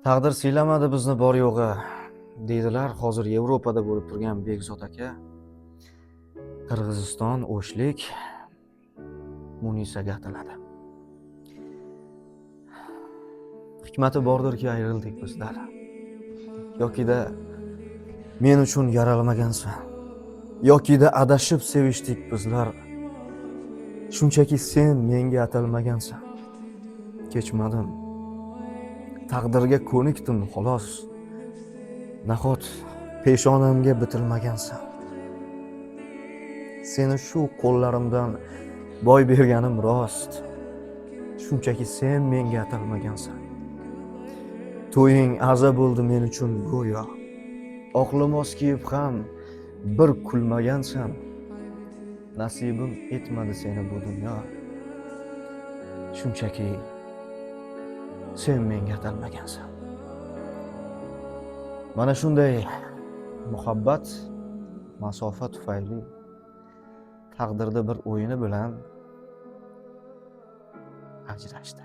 Taqdir siylamadi bizni bor yo'g'i, deydilar hozir Yevropada bo'lib turgan Bekzod aka. Qirg'iziston, O'shlik Munisaga ataladi. Hikmati bordirki ayrildik bizlar. Yokida men uchun yaralmagansan. Yokida adashib sevishdik bizlar. Shunchaki sen menga atalmagansan. Kechmadim. Taqdirga ko'nikdim xolos. Nahot peshonamga bitilmagansan. Seni shu qo'llarimdan boy berganim rost. Shunchaki sen menga atalmagansan. To'ying aza bo'ldi men uchun go'yo. Oq limos kiyib ham bir kulmagansan. Nasibim etmadi seni bu dunyo. Shunchaki sen menga atalmagansan. Mana shunday muhabbat masofa tufayli taqdirda bir o'yini bilan ajrashdi.